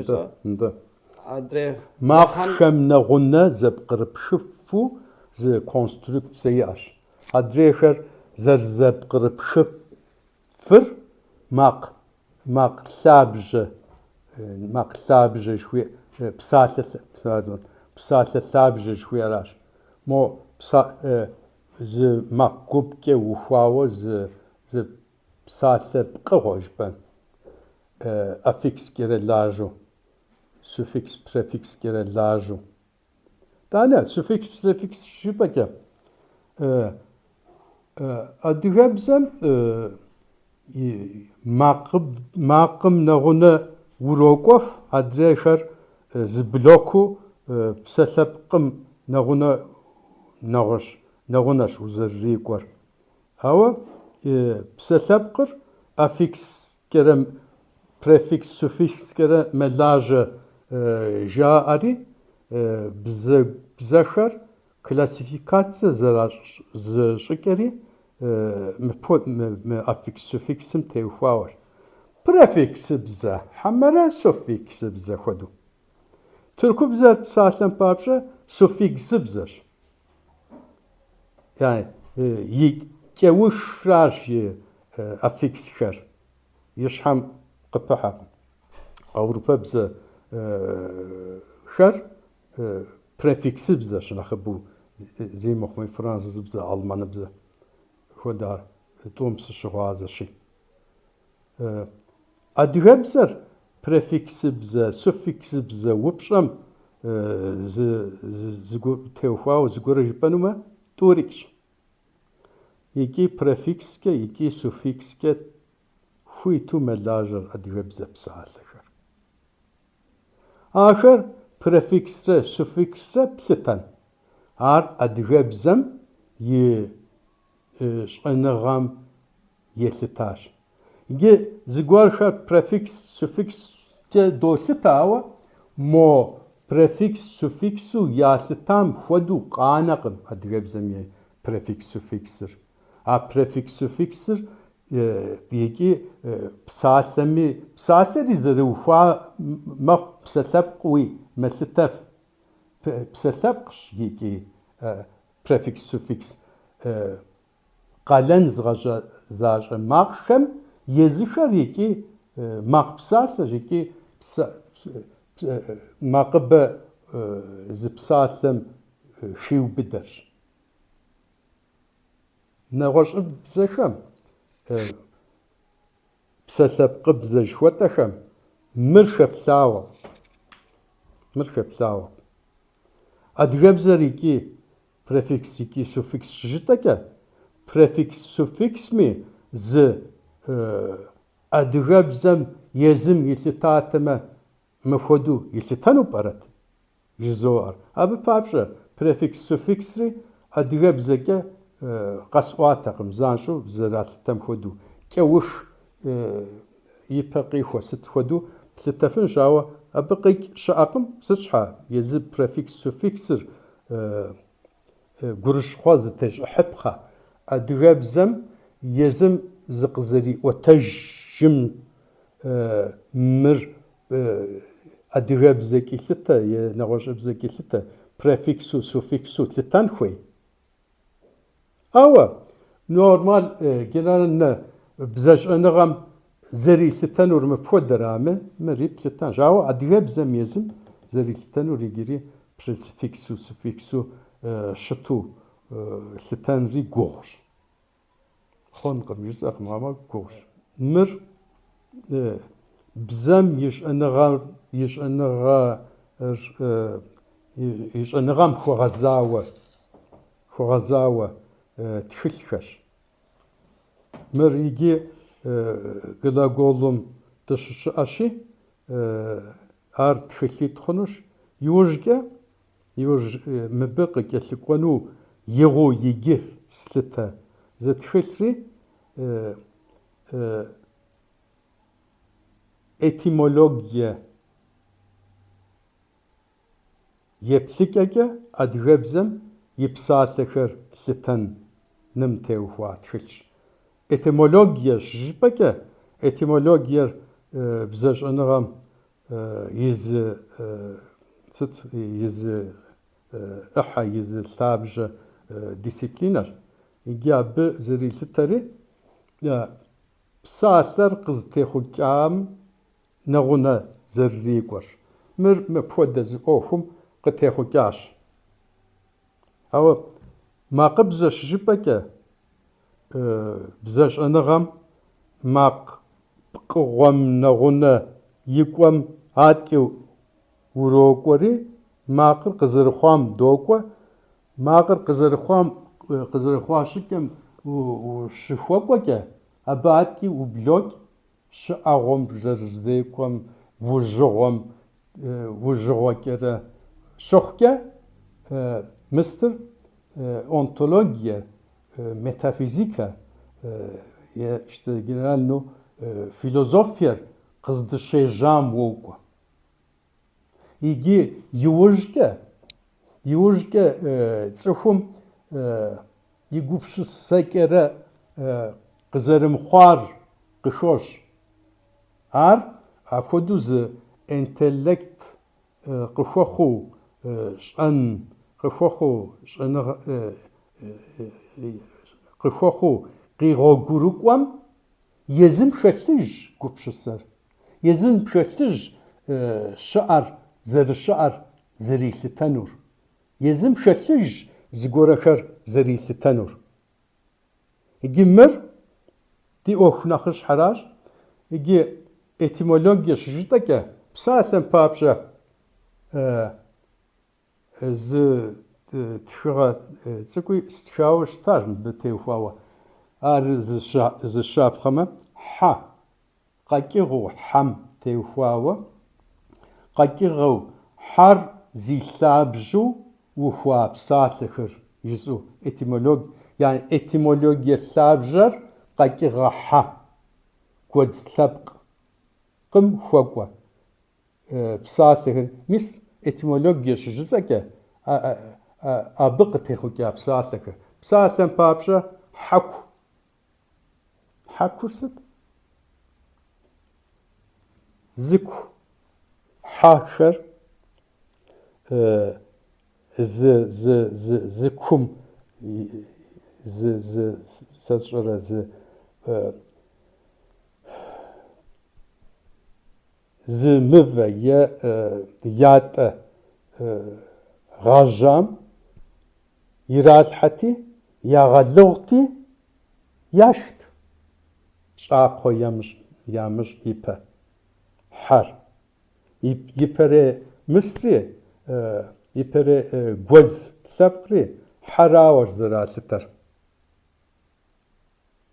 Нтӏэ, нтӏэ. Адрей Макъхэм нэгъунэ зэпкърыпхыфу зы конструкцэ иӏэщ. Адрейхэр зэрызэпкърыпхыфыр макъ, макъ лъабжьэ, макъ лъабжьэ жыхуиӏэ, псалъэ, пардон, псалъэ лъабжьэ жыхуиӏэращ. Мо зы макъ гупкӏэ ухуауэ зы, зы псалъэ пкъыгъуэ жыпӏэн, аффикскӏэрэ лажьэу, суффикс, префикскӏэрэ лажьэу. Тӏанэ, суффикс, префикс жыпӏэкӏэ, адыгэбзэм и макъым нэгъунэ урокӏуэф, адрейхэр зы блокыу псалъэпкъым нэгъунэ нэгъуэщ, нэгъунэщ узэрырикӏуэр. Ауэ псалъэпкъыр аффикскӏэрэ префикс, суффикскӏэрэ мэлажьэ жаӏэри, бзэ бзэхэр классификацэ зэращӏ зыщӏыкӏэри мы аффикс, суффиксым теухуауэщ. Префиксыбзэ хьэмэрэ суффиксыбзэ хуэдэу. Тыркубзэр псалъэм папщӏэ суффиксыбзэщ. И кӏэухращ и аффиксхэр, и щхьэм къыпыхьэкъым. Ауропэбзэхэр префиксыбзэщ нэхъыбэу, зи мыхъуми французыбзэ, алманыбзэ хуэдэр тӏум сыщыгъуазэщи. Адыгэбзэр префиксыбзэ, суффиксыбзэ упщӏэм теухуауэ зыгуэрэ жыпӏэнумэ, тӏурикӏщ. Икӏи префикскӏэ, икӏи суффикскӏэ хуиту мэлажьэр адыгэбзэ псалъэхэр. Ахэр префиксрэ суффиксрэ плъытэн. Ар адыгэбзэм и щӏэныгъэм елъытащ. Иджы зыгуэрхэр префикс, суффикскӏэ долъытэ, ауэ мо префикс, суффиксу ялъытам хуэдэу къанэкъым адыгэбзэм и префикс, суффиксыр. А префикс, суффиксыр икӏи псалъэми, псалъэри зэрыухуа мэхъу, псалъэпкъыуи мэлъытэф. Псалъэпкъщ икӏи префикс, суффикс Къалэн зыгъэзащӏэ макъхэм езыхэр икӏи макъ псалъэщ, икӏи макъыбэ зы псалъэм хиубыдэрщ. Нэгъуэщӏыбзэхэм, псалъэпкъыбзэ жыхуэтӏэхэм мыр хэплъагъуэ, мыр хэплъагъуэ. Адыгэбзэр икӏи Префикс икӏи суффикс щыжытӏэкӏэ, префикс суффиксми зы адыгэбзэм езым илъытатэмэ, мыпхуэдэу илъытэну пӏэрэт? Жызоӏэр. Абы папщӏэ префикс суффиксри адыгэбзэкӏэ къэсӏуатэкъым занщӏэу зэралъытэм хуэдэу. Кӏэух ипэ къихуэ сыт хуэдэу плъытэфынщ, ауэ абы къикӏ щыӏэкъым, сыт щхьа езы префикс суффиксыр гурыщхъуэ зытещӏыхьыпхъэ адыгэбзэм езым зыкъызэриӏуэтэжым мыр адыгэбзэкӏи лъытэ е нэгъуэщӏыбзэкӏи лъытэ, префиксу, суффиксу лъытэн хуей. Ауэ нормал генеральнэ бзэщӏэныгъэм зэрилъытэнур мыпхуэдэрами, мыри плъытэнщ. Ауэ адыгэбзэм езым зэрилъытэнур иджыри префиксу, суффиксу щыту лъытэнри гугъущ. Хъункъым жысӏэкъым, ауэ гугъущ. Мыр бзэм и щӏэныгъэр, и щӏэныгъэр, и щӏэныгъэм хуэгъэзауэ, хуэгъэзауэ тхылъхэщ. Мыр иджы глаголым дыщыщыӏэщи, ар тхылъитӏ хъунущ. Иужькӏэ Иужь мыбы къыкӏэлъыкӏуэну игъуэу иджы слъытэ зы тхылъри этимологие еплъыкӏэкӏэ адыгэбзэм и псалъэхэр лъытэным теухуа тхылъщ. Этимологие щыжыпӏэкӏэ, этимологиер бзэщӏэныгъэм. и зы сыт и зы ӏыхьэ, и зы лъабжьэ дисциплинэщ. Иджы абы зэрилъытэри псалъэр къызытехъукӏам нэгъунэ зэрырикӏуэрщ. Мыр мыпхуэдэ зы ӏуэхум къытехъукӏащ. Ауэ макъыбзэ щыжыпӏэкӏэ, бзэщӏэныгъэм макъ пкъыгъуэм нэгъунэ и кӏуэм аткӏэ урокӏуэри, макъыр къызэрыхъуам докӏуэ, макъыр къызэрыхъуам къызэрыхъуа щӏыкӏэм ущыхуэкӏуэкӏэ, абы аткӏи ублокӏ, щыӏэгъуэм зэрызекӏуэм, ужьыгъуэм, ужьыгъуэкӏэрэ щыхъукӏэ, мыстыр онтологие, метафизикэ, е генеральнэу философиер къыздыщежьам уокӏуэ. Иджы иужькӏэ, иужькӏэ цӏыхум и гупсысэкӏэрэ къызэрымыхъуар къыхощ. Ар апхуэдэу зы интеллект къыхуэхъуу щӏэн, къыхуэхъуу щӏэныгъэ къыхуэхъуу къигъуэгурыкӏуэм езым хэлъыж гупсысэр. Езым хэлъыж щыӏэр зэрыщыӏэр зэрилъытэнур. Езым хэлъыж зыгуэрэхэр зэрилъытэнур. Иджы мыр ди ӏуэху нэхъыщхьэращ. Иджы этимологие щыжытӏэкӏэ, псалъэм папщӏэ, Зы тхыгъэ цӏыкӏуи стхауэ щытащ мыбы теухуауэ. Ар зы щапхъэмэ, хьэ, къэкӏыгъэу хьэм теухуауэ, къэкӏыгъэу хьэр зи лъабжьэу ухуа псалъэхэр жысӏэу этимолог, яни этимологие лъабжьэр къэкӏыгъэ хьэ, гуэдз лъэпкъым хуэкӏуэ. Псалъэхэр, мис этимологие щыжысӏэкӏэ, абы къытехъукӏа псалъэхэр. Псалъэм папщӏэ, хьэку. Хьэкур сыт? Зыку хьэхэр зы, зы, зы, зы кум, зы, зы, сэ сщӏэрэ, зы Зы мывэ е ятӏэ гъэжьам иралъхьэти, ягъэлыгъути, яшхт, щӏакхъуэ ямыщӏ ипэ хьэр. Ипэрей мыстри, ипэрей гуэдз лъэпкъри хьэрауэщ зэралъытэр.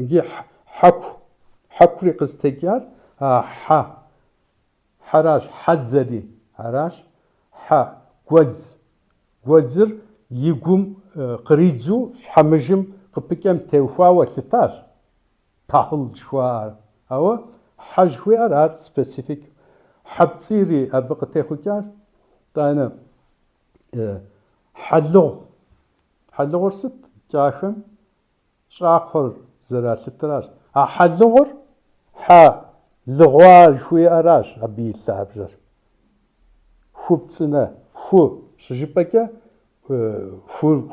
Иджы хьэку, хьэкури къызытекӏар а хьэ, хьэращ, хьэдзэри аращ, хьэ, гуэдз. Гуэдзыр и гум къридзу щхьэмыжым къыпыкӏэм теухуауэ лъытащ, тахъыл жыхуаӏэр. Ауэ хьэ жыхуиӏэр ар специфик. Хьэпцӏийри абы къытехъукӏащ. Тӏанэ хьэлыгъу. Хьэлыгъур сыт кӏахэм Щӏакхъуэр зэралъытэращ. А хьэлыгъур хьэ лыгъуа жыхуиӏэращ абы и лъабжьэр. Хупцӏынэ, ху щыжыпӏэкӏэ,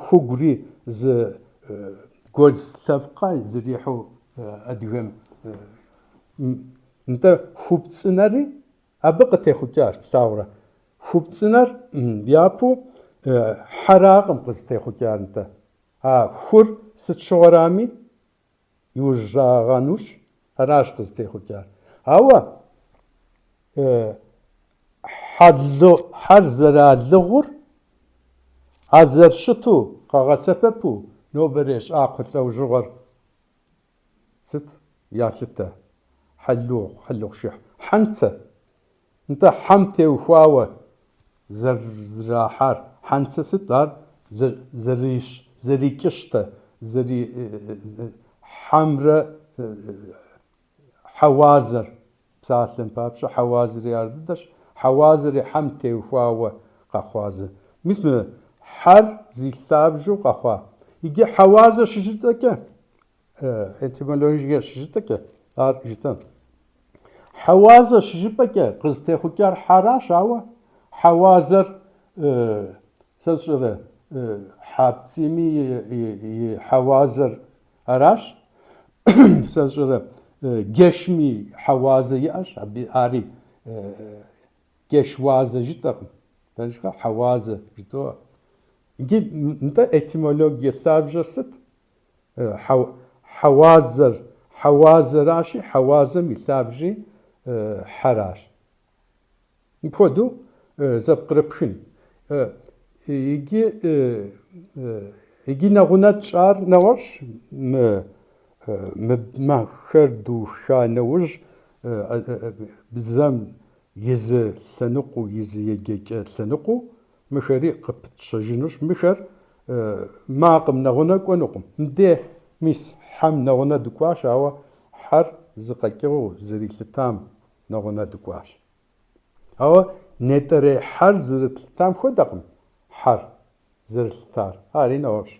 хугури зы гуэдз лъэпкъэ зэрихьэу адыгэм. Нтӏэ, хупцӏынэри абы къытехъукӏащ, плъагъурэ. Хупцӏынэр япэу хьэракъым къызытехъукӏар, нтӏэ. А хур сыт щыгъуэрами, иужьрагъэнущ, аращ къызытехъукӏар. Ауэ хьэр зэралыгъур а зэрыщыту къэгъэсэбэпу нобэрей щӏакхъуэ лӏэужьыгъуэр сыт ялъытэ? Хьэлыгъу, хьэлыгъушыхь, хьэнцэ. Нтӏэ, хьэм теухуауэ зэрырахьар хьэнцэ сыт ар зэрикӏыщтэ, зэри хьэмрэ хьэуазэр, псалъэм папщӏэ, хьэуазэри ар дыдэщ, хьэуазэри хьэм теухуауэ къэхъуа зы. Мис мы хьэр зи лъабжьэу къэхъуа. Иджы хьэуазэ щыжытӏэкӏэ, этимологие щыжытӏэкӏэ, ар жытӏэн. Хьэуазэ щыжыпӏэкӏэ къызытехъукӏар хьэращ, ауэ хьэуазэр сэ сщӏэрэ хьэпцӏийми и хьэуазэр аращ, сэ сщӏэрэ джэшми хьэуазэ иӏэщ, абы ари джэшуазэ жытӏэкъым, пэжкъэ, хьэуазэ жытӏэу. Иджы нтӏэ этимологие лъабжьэр сыт? Хьэуазэр, хьэуазэращи, хьэуазэм и лъабжьи хьэращ. Мыпхуэдэу зэпкърыпхын. Иджы, иджы нэгъунэ тщӏар нэгъуэщӏ, мы мыхэр духа нэужь бзэм и зы лъэныкъуэу, и зы еджэкӏэ лъэныкъуэу Мыхэри къыпытщэжынущ. Мыхэр макъым нэгъунэ кӏуэнукъым. Мыдей, мис, хьэм нэгъунэ дыкӏуащ, ауэ хьэр зы къэкӏыгъэу зэрилъытам нэгъунэ дыкӏуащ. Ауэ нетӏэрей хьэр зэрытлъытам хуэдэкъым хьэр зэрылъытар. Ари нэгъуэщӏ.